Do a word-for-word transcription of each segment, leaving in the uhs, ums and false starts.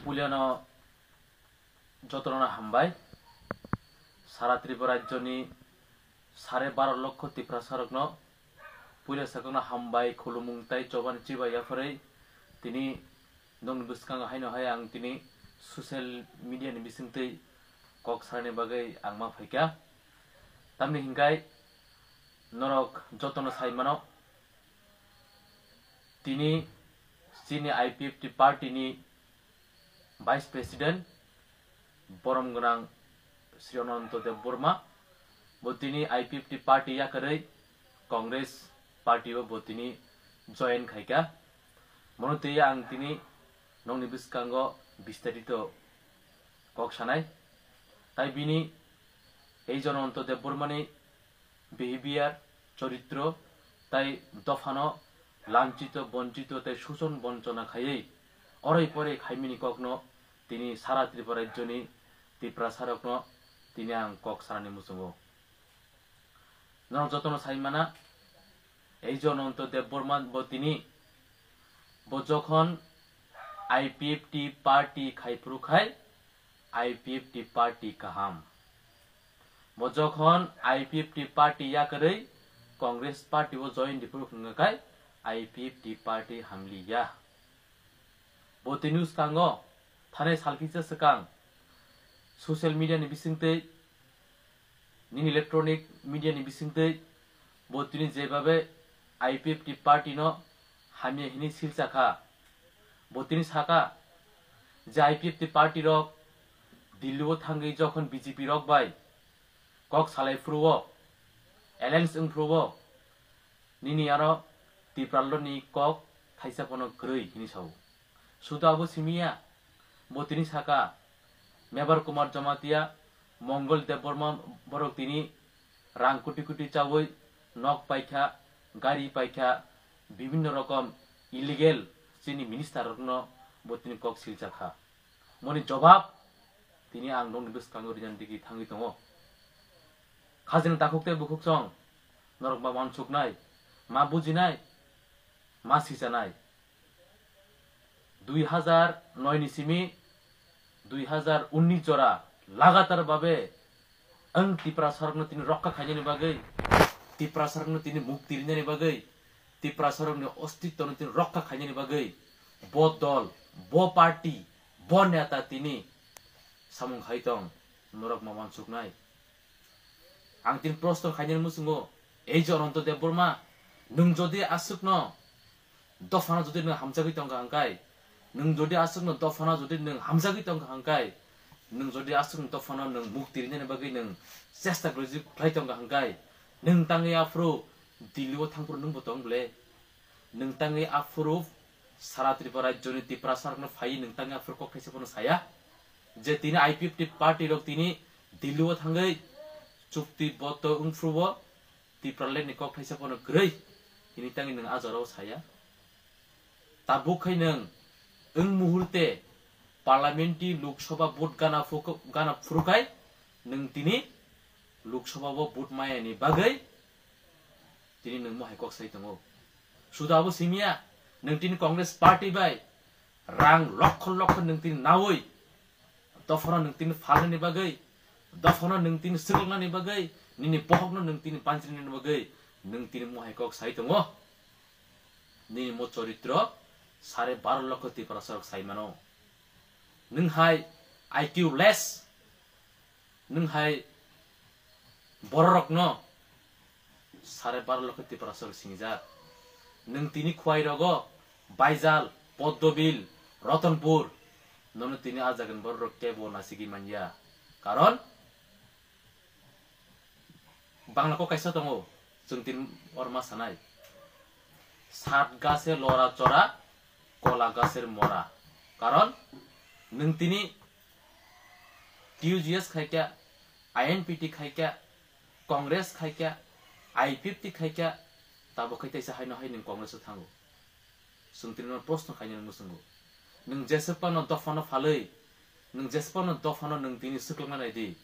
Puilano jotono hambai. Sara Tripura rajyoni sare baro lokho Tiprasarokno puila sakno hambai, khulumung tai chobani chibai yapharwi tini nokni bwskango haino hai ang tini social media ni bisingtwi kok sanani bagwi ang ma phaikha. Tamni hinkhai norok jotono sai mano, tini chini I P F T party ni Vice President borom gwnang Sri Ananto Debbarma bo tini I P F T party yakarwi Congress party o bo tini join khaikha. Mono twiwi ang tini nokni bwskango bistarito kok sanai. Tai bini ei Ananto Debbarmani behavior, choritro tai dophano lanchito, bonchito tai suchon bonchona khaiwi oroi poroi khaimani kokno tini sara Tripura rajyoni Tiprasarokno tini ang kok sanani muchungo. Norok jotono sai mana, ei Ananto Debbarma bo tini bo jokhon I P F T party khai phuru khai I P F T party kaham. Bo jokhon I P F T party yakarwi Congress party o join di phuru hwnga khai I P F T party hamliya. Bo tini bwskango thanai salkisa swkang social media ni bisingtwi nini electronic media ni bisingtwi bo tini jebabe I P F T party no hamya hinwi silcha kha. Bo tini saka je I P F T party rok Delhi o thangwi jokhon B J P rok bai kok salai phuru o, alliance wng phuru o, nini aro Tipralo ni kok thaisa phano kwrwi hinwi sao. Suda abo simiya, bo tini saka, Mebar Kumar Jamatia, Mongol Debbarma borok tini rang kuti kuti chawi nok paikha, gari paikha, bibinno rokom illegal chini minister rokno bo tini kok silcha kha. Moni jobab tini ang nokni bwskango rinani digi thangwi tongo. Khajini takhuk tei bukhuk chong norok ma wansuknai, ma bujinai, ma sichanai. Dui hazar noi ni simi dui hazar unnish jora lagatar babe ang Tiprasarokno tini rokha khainani bagwi, Tiprasarokno tini mukti rinani bagwi, Tiprasarokni ostitwno tini rokha khainani bagwi bo dol, bo party, bo neta tini samung khai tong, norok ma wansuknai. Ang tini prosto khainani muchungo, ei je Ananto Debbarma, nwng jodi aswkno dophano jodi nwng hamjagwi tongkha hwnkhai, nwng jodi aswkno dophano jodi nwng hamjagwi tongkha hwnkhai, nwng jodi aswkno dophano nwng mukti rinani bagwi nwng chesta khlai tongkha hwnkhai, nwng tangwi aphuru Delhi o thangphuru nwngbo tong ble? Nwng tangwi aphuru sara Tripura rajyoni Tiprasarokno phaiwi nwng tangwi aphuru kok thaisa phano saya je tini I P F T party rok tini Delhi o thangwi chukti boto wngphuru o Tipraland ni kok thaisa phano kwrwi hini tangwi nwng a jorao saya. Tabuk khai nwng wng muhurte parliament ni Lok Sabha vote gana phuka-, gana phuru khai nwng tini Lok Sabha o vote maya ni bagwi tini nwng mohai kok sai tongo. Suda abo simiya, nwng tini Congress party bai rang lokho lokho nwng tini nawi dophano nwng tini phalnani bagwi, dophano nwng tini swkaknani bagwi, nini bohokno nwng tini panchrinani bagwi nwng tini mohai kok sai tongo. Nini mo choritro sare baro lokho Tiprasarok sai mano. Nwng hai I Q less, nwng hai bororokno sare baro lokho Tiprasarok singjak. Nwng tini Khwai rogo Baijal, Poddobil, Ratanpur, nono tini a jagani bororok kebo nasigwi manya. Karon Bangla kok kaisa tongo, chwng tini oro ma sanai, "Sat gase lora chora, kola gaser mora." Karon nwng tini T U G S khaikha, I N P T khaikha, Congress khaikha, I P F T khaikha, tabuk khai teisa haino hai nwng Congress o thango. Chwng tini no proshno khainani muchungo. Nwng jesepano dophano phalwi, nwng jesepano dophano nwng tini swklangna naidi,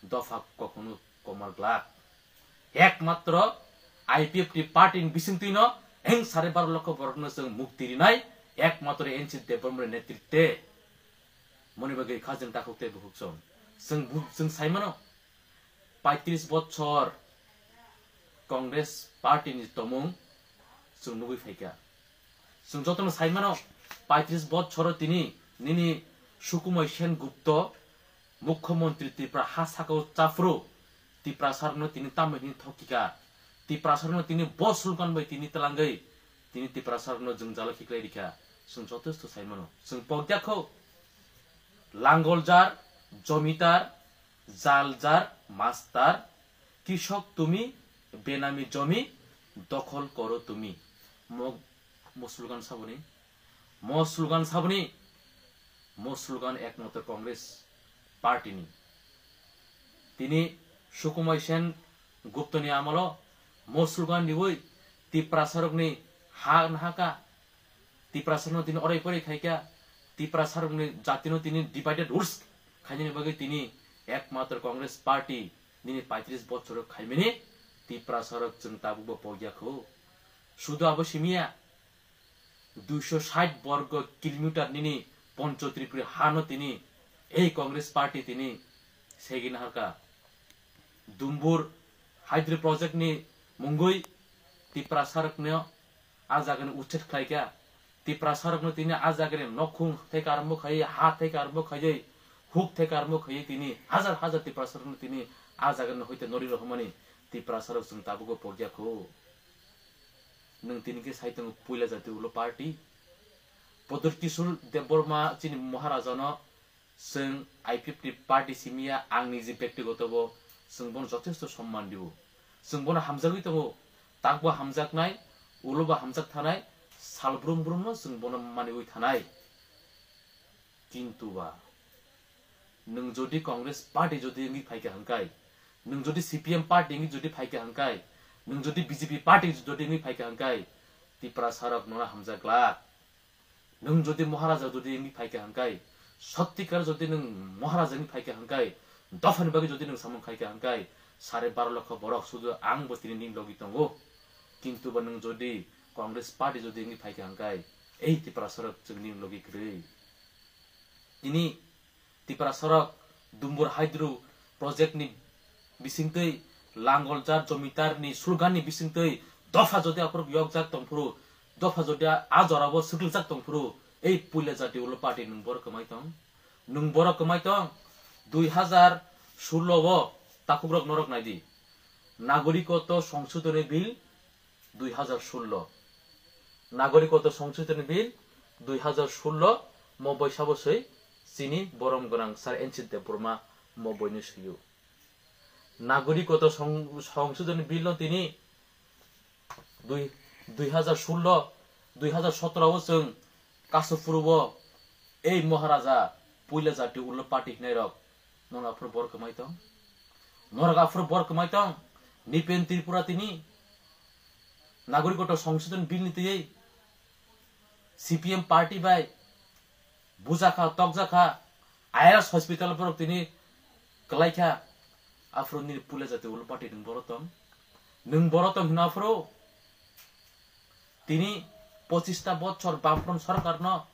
dopha kokhno komar glak. Ekmatro I P F T party ni bisingtwino eng sare baro lokho borokno chwng mukti rinai, ekmatro N C Debbarmani netritwe. Moni bagwi khajang takhuk tei bukhuk song. Chwng bu-, chwng saimano paitris bochor Congress party ni tomung chwng nugwi phaikha. Chwng jotono saimano paitris bochoro tini nini Sukumai Sen Gupto Mukhyamantri Tripura ha sakao chaphru Tiprasarokno tini tamni hini thokikha. Tiprasarokno tini bo slogan bai tini twlangwi tini Tiprasarokno jwngjalo khiklai rikha. Chwng jotosto saimano. Chwng pokya kho. Langoljar, jomitar, jaljar, mastar, kishok tumi, benami jomi, dokhol koro tumi. Mo, mo slogan saboni. Mo slogan saboni. Mo slogan ekmatro Congress party ni. Tini Sukumai Sen Guptoni amolo mo slogan riwi Tiprasarokni ha nahaka. Tiprasarokno tini orai porai khaikha. Tiprasarokni jatino tini divided rules khainani bagwi tini ekmatro Congress party nini paitris bochoro khaimani Tiprasarok chwng tabukbo pokya kho. Sudu abo simiya. Duiso sait borgo kilometer nini Poncho Tripuri hano tini ei Congress party tini segina harka. Dumbur hydro project ni mungwi Tiprasarokno a jagani uchet khlaikha. Tiprasarokno tini a jagani nokhung thai karmo khai, ha thai karmo khai, huk thai karmo khai tini hajar hajar Tiprasarokno tini a jagani hoite nori rohmani Tiprasarok chwng tabukbo pokya kho. Nwng tini khe sai tongo puila jati ulo party. Pradyut Kishore Debbarma chini Maharajano chwng I P F T party simiya, ang niji bektigoto bo chwng bono jothesto somman dio. Chwng bono hamjagwi tongo, takbo hamjaknai, ulobo hamjak thanai, sal brum brumno chwng bono maniwi thanai. Kintu ba, nwng jodi Congress party jodi wngwi phaikha hwnkhai, nwng jodi C P M party wngwi jodi phaikha hwnkhai, nwng jodi B J P party jodi wngwi phaikha hwnkhai, Tiprasarok nono hamjak glak. Nwng jodi Maharaja jodi wngwi phaikha hwnkhai, sottikar jodi nwng Maharaja wngwi phaikha hwnkhai, dophani bagwi jodi nwng samung khaikha hwnkhai, sare baro lokho borok sudu ang bo tini nini logi tongo. Kintu ba nwng jodi Congress party jodi wngwi phaikha hwnkhai, ei Tiprasarok chwng nini logi kwrwi. Tini Tiprasarok Dumbur Hydro Project ni bisingtwi Langoljar Jomitar ni slogan ni bisingtwi dopha jodi aphuru yokjak tongphuru, dopha jodi a jorao swklikjak tongphuru, ei puila jati ulo party nwng borok kwmai tong? Nwng borok kwmai tong? Dui hazar sullo o takhukrok norok naidi. Nagorikoto Songshodhoni Bill dui hazar sullo. Nagorikoto Songshodhoni Bill dui hazar sullo mo boisabo swi chini borom gwnang Sir N C Debbarma mo boino swio. Nagorikoto Song-, Songshodhoni Bill no tini dui, dui hazar sullo, dui hazar sotoro o chwng Kasupuru o ei Maharaja puila jati ulo party hinai rok norok aphuru bor kwmai tong? Norok aphuru bor kwmai tong? Nipen Tripura tini Nagorikoto Songshodhon Bill ni twiwi C P M party bai bujakha, tokjakha, I R S hospital borok tini kwlaikha, aphuru nini puila jati ulo party nwng boro tong? Nwng boro tong hino aphuru? Tini pochista bochor Bamfront sorkarno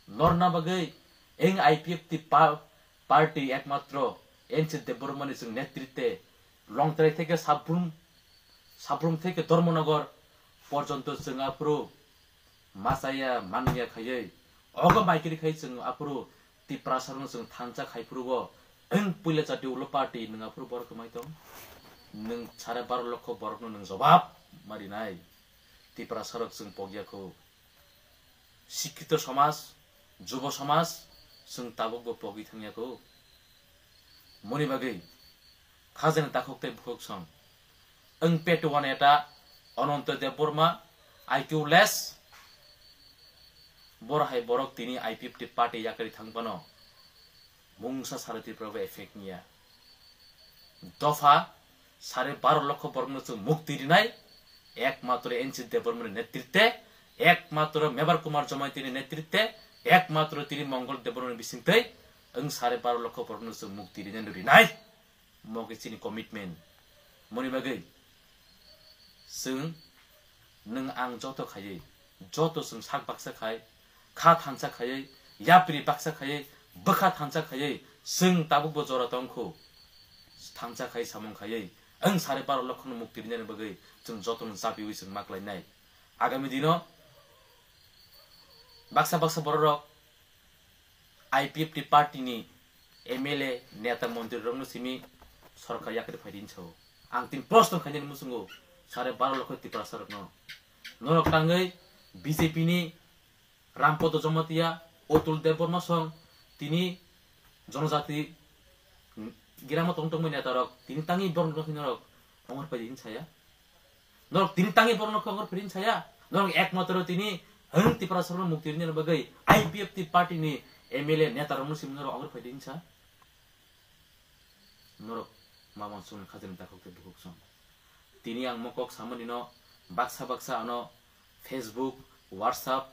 norna bagwi eng I P F T pa-, party ekmatro N C Debbarmani chwng netritwe Longtrai theke Sabrum, Sabrum theke Dharmanagar porjonto chwng aphuru machaya manya khaiwi ogo maikiri khai chwng aphuru Tiprasarokno chwng thansa khai phuru bo, eng puila jati ulo party nwng aphuru borok kwmai tong? Nwng sare baro lokho borokno nwng jobab marinai. Tiprasarok chwng pokya kho. Sikkito somaj, jubo somaj chwng tabukbo pogwi thangya kho. Moni bagwi khajani takhuk tei bukhuk song. Wng petuwa neta Ananto Debbarma, I Q less. Boro hai borok tini I P F T party yakari thang phano mungsa sara Tripura bo effect niya. Dopha sare baro lokho borokno chwng mukti rinai, ekmatro N C Debbarmani netritwe, ekmatro Mebar Kumar Jamaitini netritwe, ekmatro tini Mongol Debbarmani bisingtwi wng sare baro lokho borokno chwng mukti rinai no rinai. Mo khe chini commitment. Moni bagwi chwng nwng ang joto khaiwi, joto chwng sak baksa khai, kha thansa khaiwi, yapri baksa khaiwi, bwkha thansa khaiwi chwng tabukbo jora tongkhu. Thansa khai samung khaiwi ang sare baro lokhono mukti rinani bagwi chwng jotono chapiwi chwng ma klainai. Agami dino baksa baksa bororok I P F T party ni M L A, neta, montri rokno simi sorkar yakarwi phaidi hinwi sao. Ang tini proshno khainani muchungo sare baro lokho Tiprasa rokno. Norok tangwi B J P ni Rampodo Jamatia, Otul Debbarma song tini jonojati giramo tong tongmani neta rok tini tangwi borok rok norok ongor phaidi hinwi saya. Norok tini tangwi borokno kongor phirin saya. Norok ekmatro tini ang Tiprasa rokno mukti rinani bagwi I P F T party ni M L A neta rokno simi norok ongor phaidi hinsa. Norok mamang songni khajani takhuk tei bukhuk song. Tini ang mokok samani no baksa baksa ano Facebook, WhatsApp,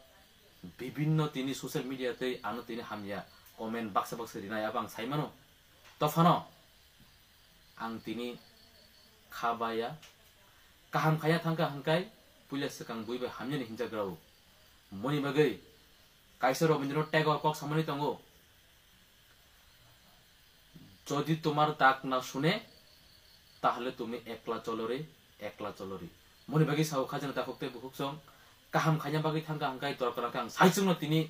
bibinno tini social media tei ano tini hamya comment baksa baksa rinai abo ang saimano. Tophano ang tini kha baya, kaham khaya thangkha hwnkhe puila swkang bui bai hamyani hinjak rao. Moni bagwi kaisa Robindro Tagore kok samani tongo, "যদি তোমার দাগ না শুনে, তাহলে তুমি একলা চলো রে, একলা চলো রে।" Moni bagwi sao khajana takhuk tei bukhuk song, kaham khaina bagwi thangkha hwnkhe dorkar khe ang saichungno tini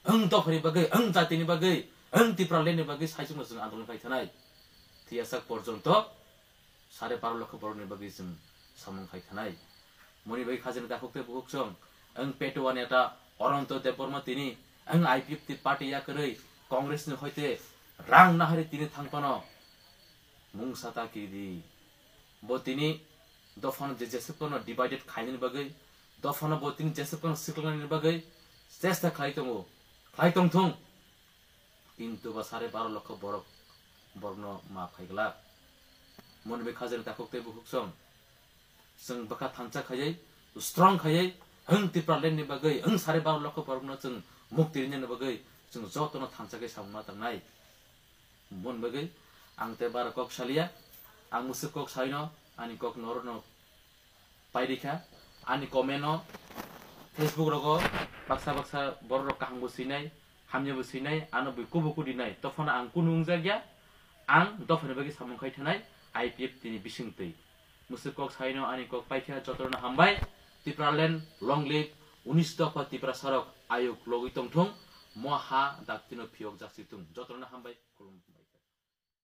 ang dophani bagwi, ang jatini bagwi, ang Tipraland ni bagwi saichungno chwng andolon khai thanai. Tiyasak porjonto sare baro lokho borokni bagwi chwng samung khai thanai. Moni bagwi khajani takhuk tei bukhuk song, ang Petuwa neta Ananto Debbarma tini ang I P F T party yakarwi Congress ni hoite rang nahari tini thangphano mungsa ta kiri. Bo tini dophano je jeswk phano divided khainani bagwi, dophano bo tini jeswk phano swklangnani bagwi chesta khlai tongo, khlai tongthung. Kintu ba sare baro lokho borok borokno ma phai glak. Moni bai khajani takhuk tei bukhuk song. Chwng bwkha thansa khaiwi, strong khaiwi, ang Tipraland ni bagwi, ang sare baro lokho borokno chwng mukti rinani bagwi chwng jotono thansa khe samung ma tangnai. Moni bagwi ang tei baro kok saliya, ang mwswk kok salino, ani kok norokno pairikha. Ani comment o, Facebook rogo baksa baksa borok rok kaham bo swinai, hamya bo swinai, ano bui kubu kudinai. Tophano ang kunu wngjakya, ang dophani bagwi samung khai thanai, I P F T ni bisingtwi. Mwswk kok saino ani kok paikha, jotono hambai. Tipraland long live, unis dopha Tiprasa rok ayuk logwi tongthung, mo ha daktino phiyok jaksik thung. Jotono hambai, khulumbai.